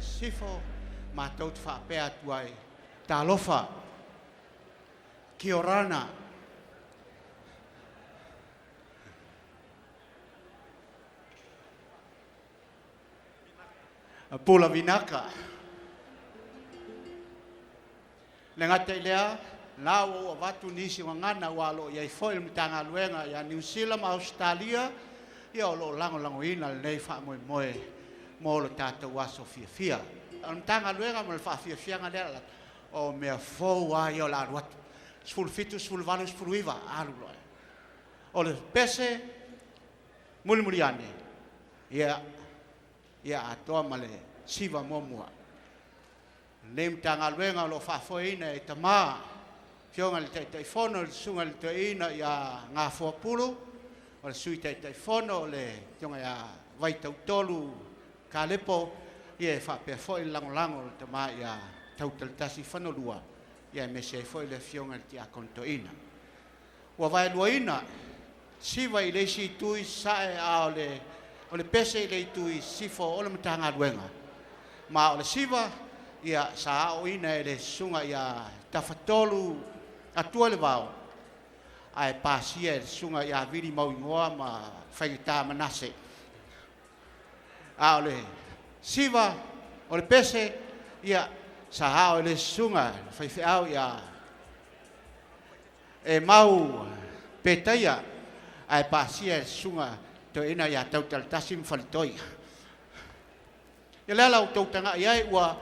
i Sisifo, matou te faapea atu ai, Talofa, Kia orana. Pula vinaka. Le gata i lea, la ua ou avatu nisi o gagana aua o lo o i ai foi le Matagaluega ia Niu Sila ma Ausetalia, ia o lo o lagolagoina lenei faamoemoe mo lo tatou aso fiafia. O le Matagaluega ma le faafiafiaga lea, o mea fou lava ia o le a alu atu, 17, 18, 19, alu loa. O le pese mulimuli ane, ia, ia atoa ma le siva muamua. Lenei Matagaluega o lo o faafoeina e Tama, Afioga i le Taitaifono, le Susuga i le Toeaina ia Gafoa Pulu, o le Sui Taitaifono o le Afioga ia Vaitautolu Kalepo, ia e faapea foi le lagolago o le Tama ia Tautalatasi Fanolua, ia aemaise ai foi le Afioga i le Tiakono Toeaina. Ua vaeluaina siva i le isi itu i sasae, a o le pese i le itu i sisifo o le Matagaluega. Ma o le siva, ia, sa aoina e le Susuga ia Tafatolu Atualevao, ae pasia e le Susuga ia Vili Mauigoa ma Faigata Manase. A o le siva o le pese, ia, sa ao e le Susuga faifeau ia e mau Petaia, ae pasia e le Susuga Toeaina ia Tautalatasi ma Faletoi. Ia lea la ua outou tagai ai ua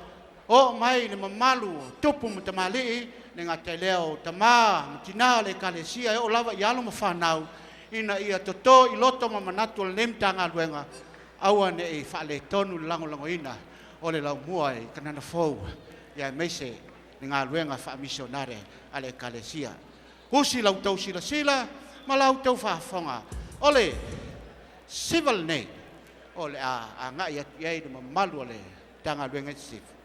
oo mai le mamalu o tupu ma tamalii, le gata i lea o tama ma tina o le Ekalesia e oo lava i alo ma fanau, ina ia toto i loto ma manatu o lenei Matagaluega, aua ne i faaletonu le lagolagoina o le laumua i Kanana Fou, aemaise le galuega faamisionare a le Ekalesia. Usi la outou silasila ma la outou faafofoga, o le siva lenei o le a agai atu i ai le mamalu o le Matagaluega i Sisifo.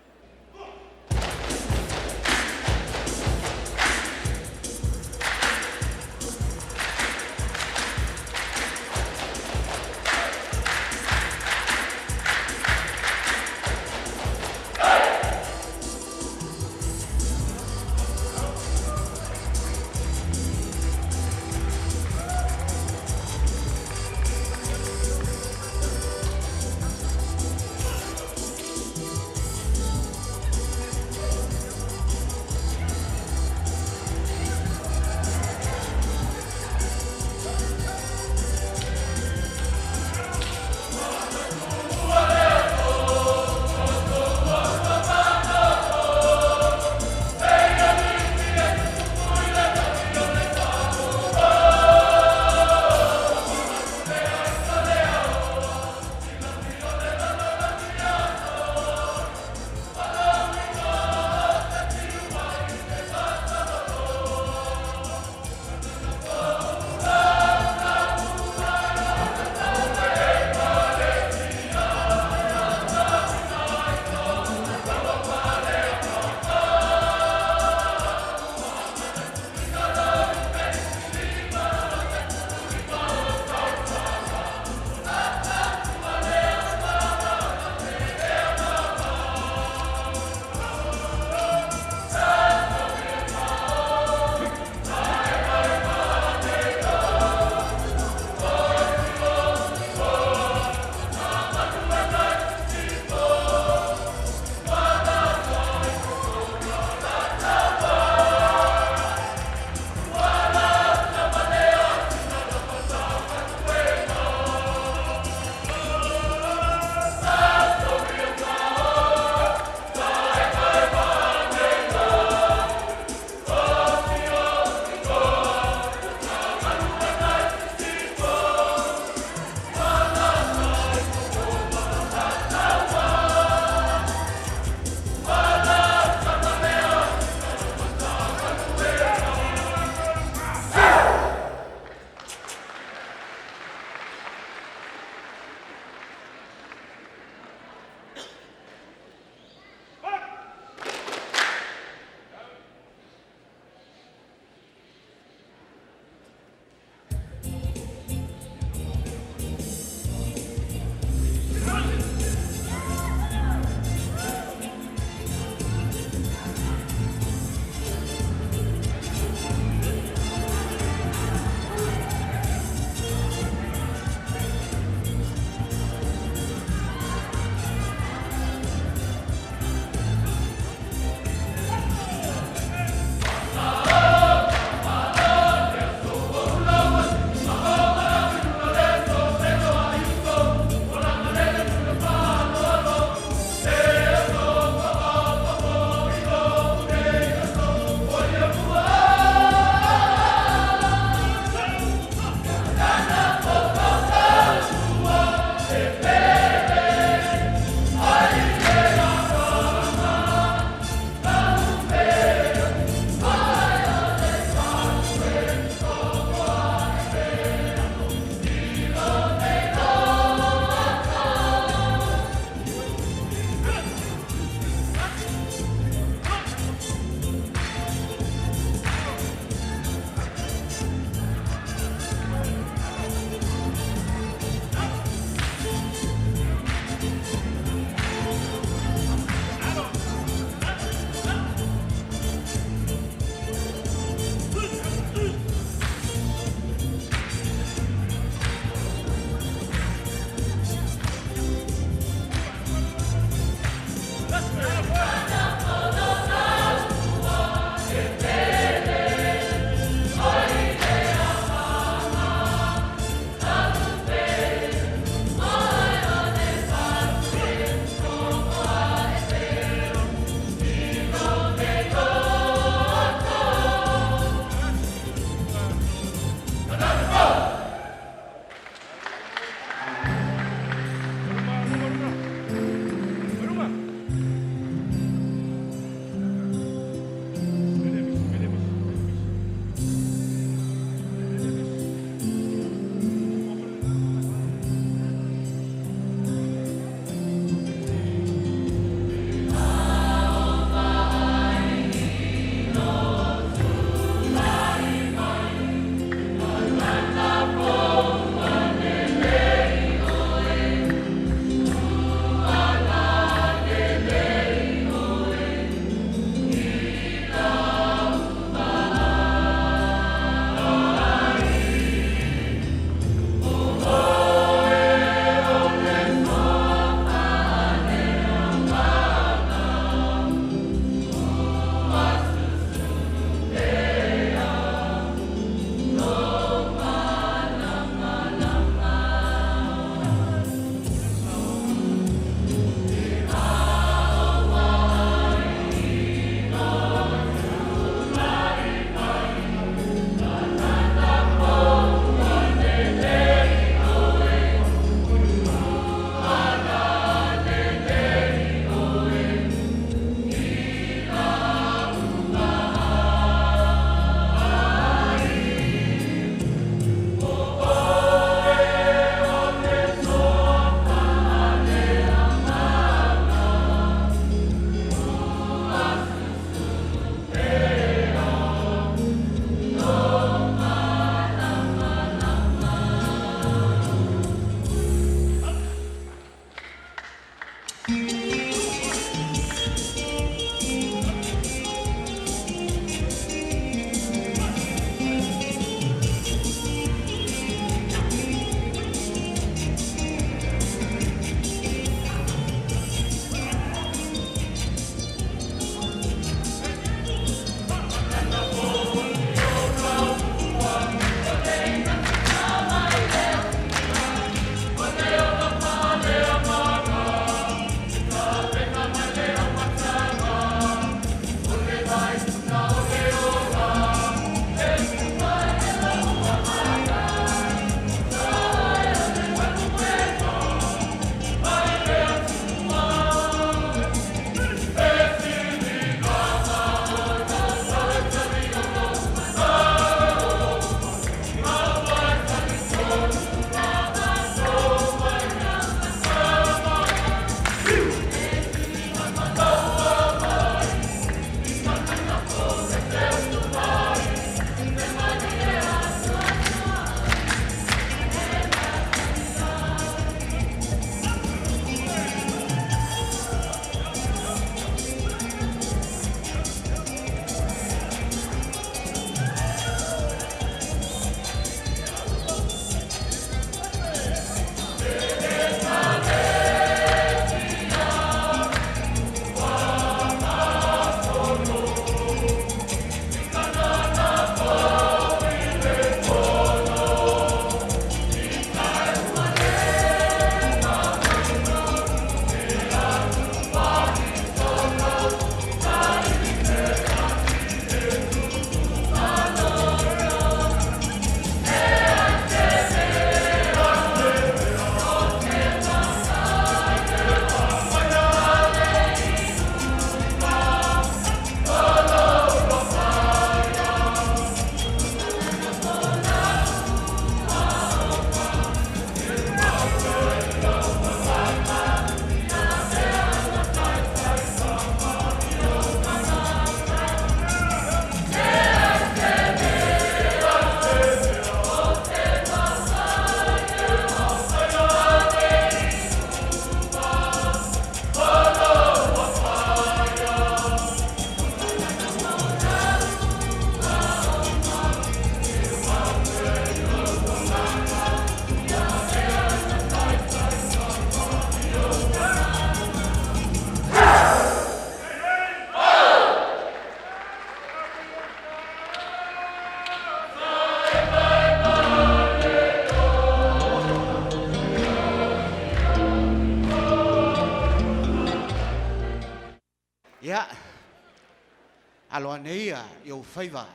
i ou faiva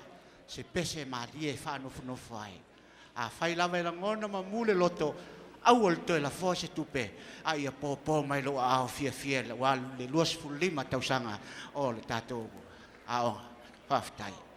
se pese malie e faanofonofo ai. Afai lava e lagona ma mu le loto, aua le toe lafoa se tupe, a ia pōpō mai lou aao fiafia aua le 25 tausaga o le tatou aoga. Faafetai.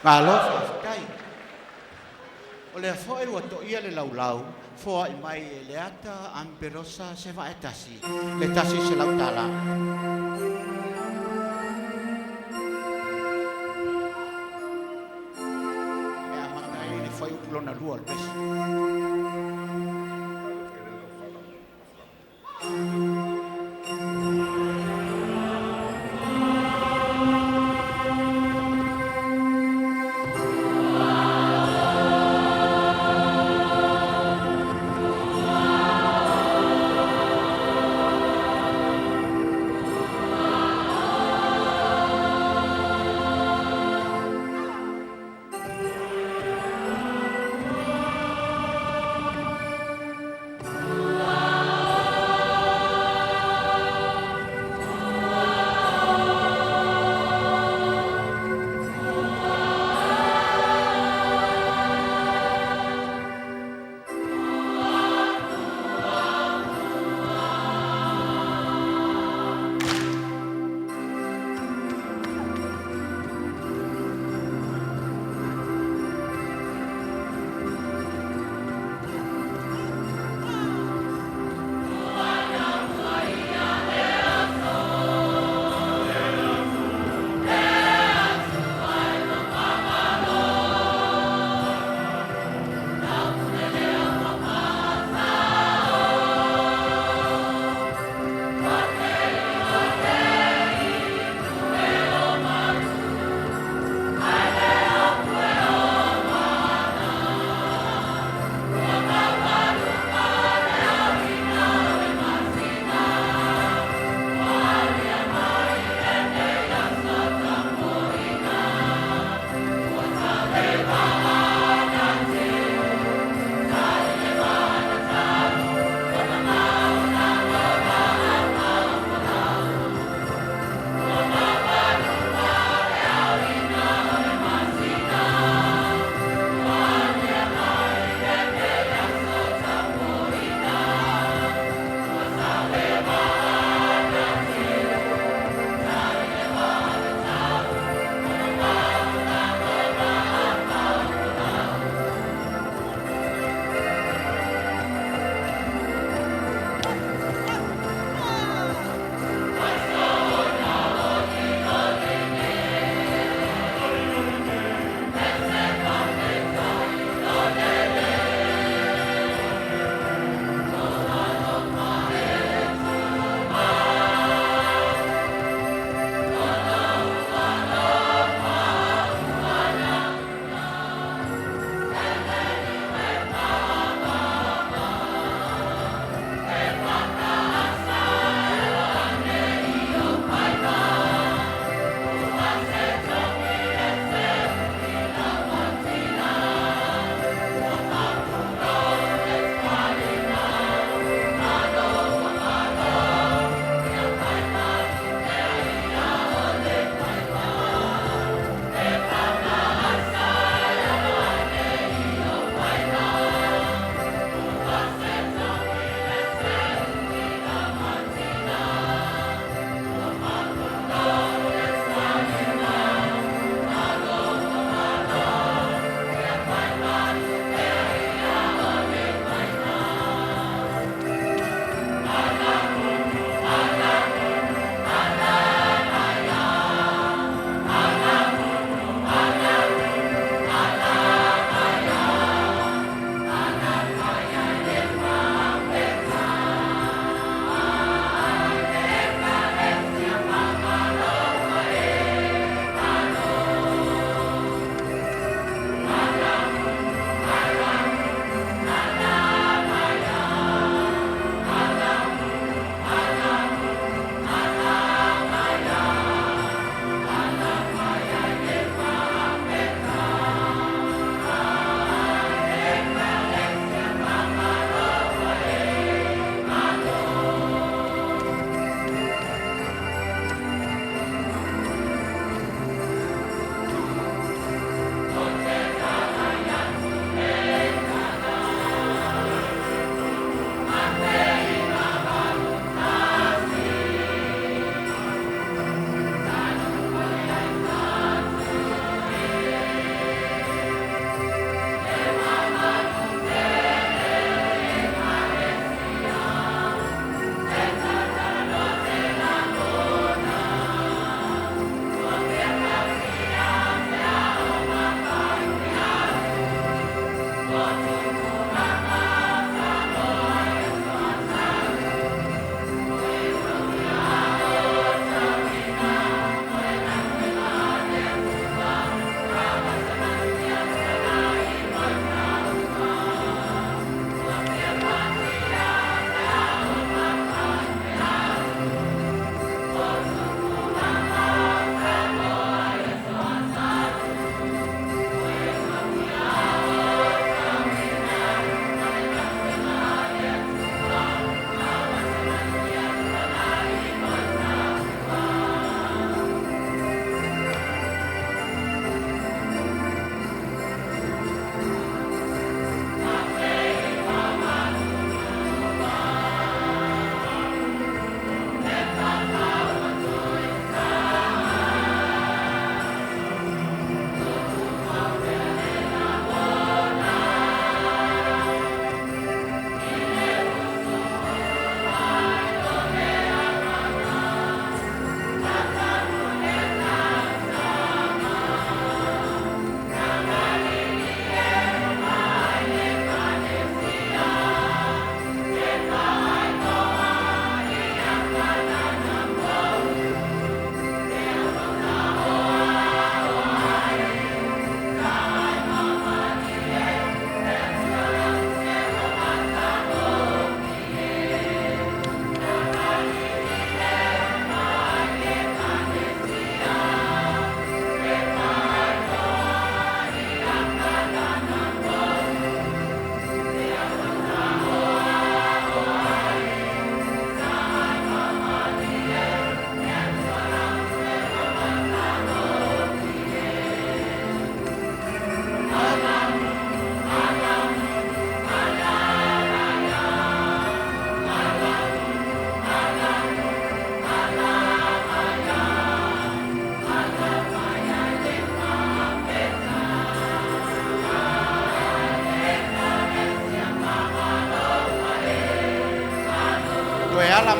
Malo faafetai. O lea foi ua toia le laulau, foai mai e Leata Amberosa Sevaetasi le $100. E amata ai le fuaiupu lona lua o le pese.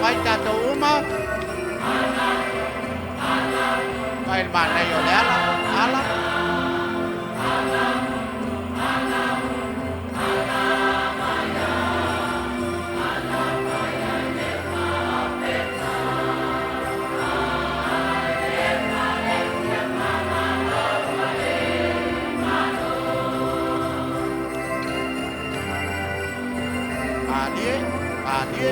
Mai tātou uma. Mai le mānei o le ala, ala. Malie, malie.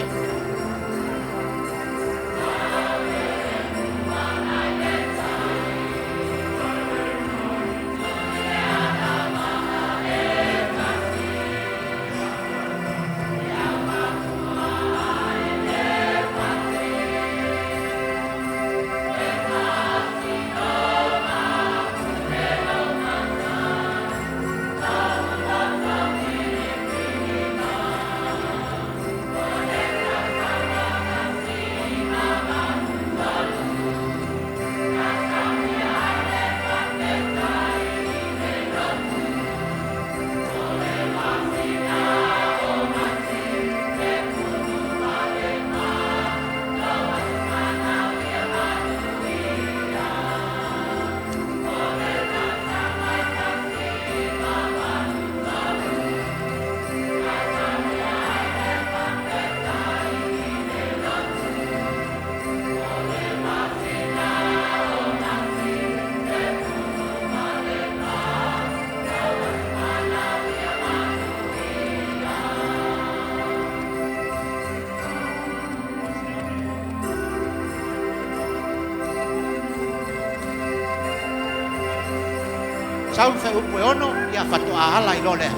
Sau fe upu e ono, ia whatoa ala i lolea.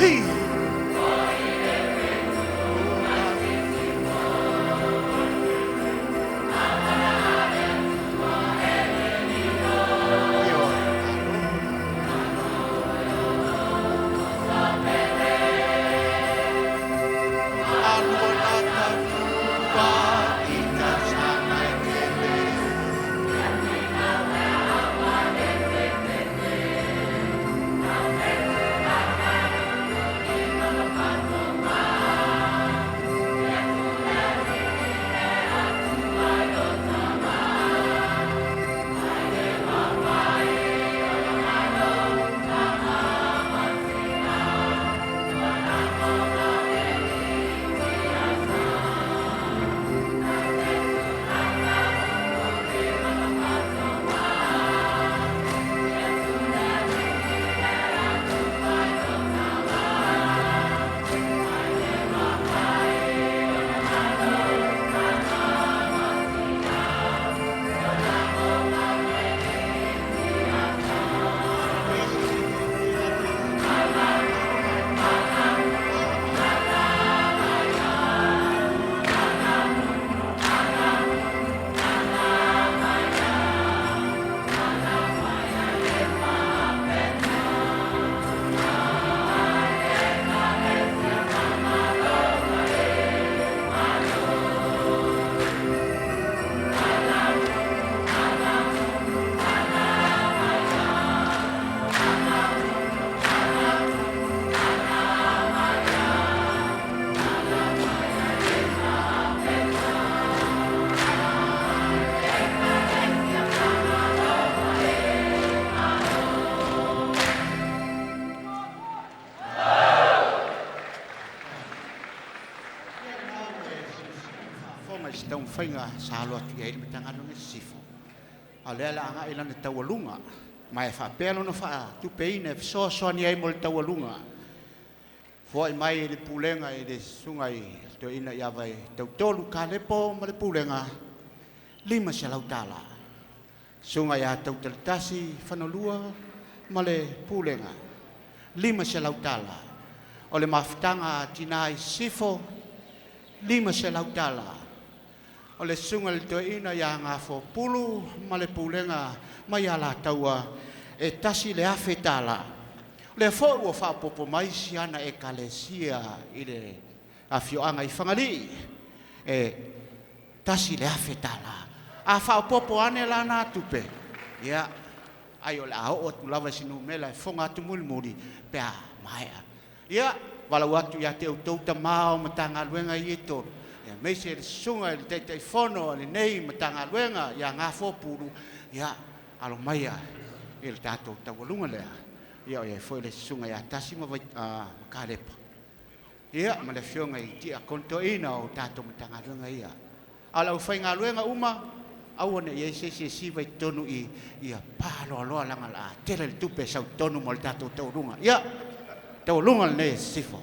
Hii! Whainga sa alo atu ia i le matangalo sifo. A lea la anga ila na taualunga. Mai whaapea lona wha tupeina e fesoasoani ai mo le taualuga. Foai mai i le pulega i le suga i toeaina ia vai tautolu kalepo ma le pulega $500. Suga ia tautalatasi fanalua ma le pulega $500. O le mafutaga a tina i sifo $500. O le suga le toeaina ia gafopulu ma le pulega mai ia lataua e $1,000. Le fo'u ua faapopo mai siana ekalesia i le afioaga i Fagalii e $1,000. A faapopo ane lana tupe ia ai o le a oo atu lava i sinumela e foga atu mulimuli pe a maea. Ia walau atu ia te outou tamā o Matagaluega i e tolu Aemaise le susuga i le Taitaifono a lenei Matagaluega ia Gafoa Pulu, ia, alo maia i le tatou taualuga lea. Ia, o i ai foi le susuga ia Tasi ma Kalepa, ia, ma le afioga i Tiakono Toeaina o tatou Matagaluega ia. A o le aufaigaluega uma, aua ne i i ai se isi e siva i totonu i ia paloaloa leaga o le a tele le tupe e sau i totonu mo le tatou taualuga. Ia, taualuga lenei e Sisifo.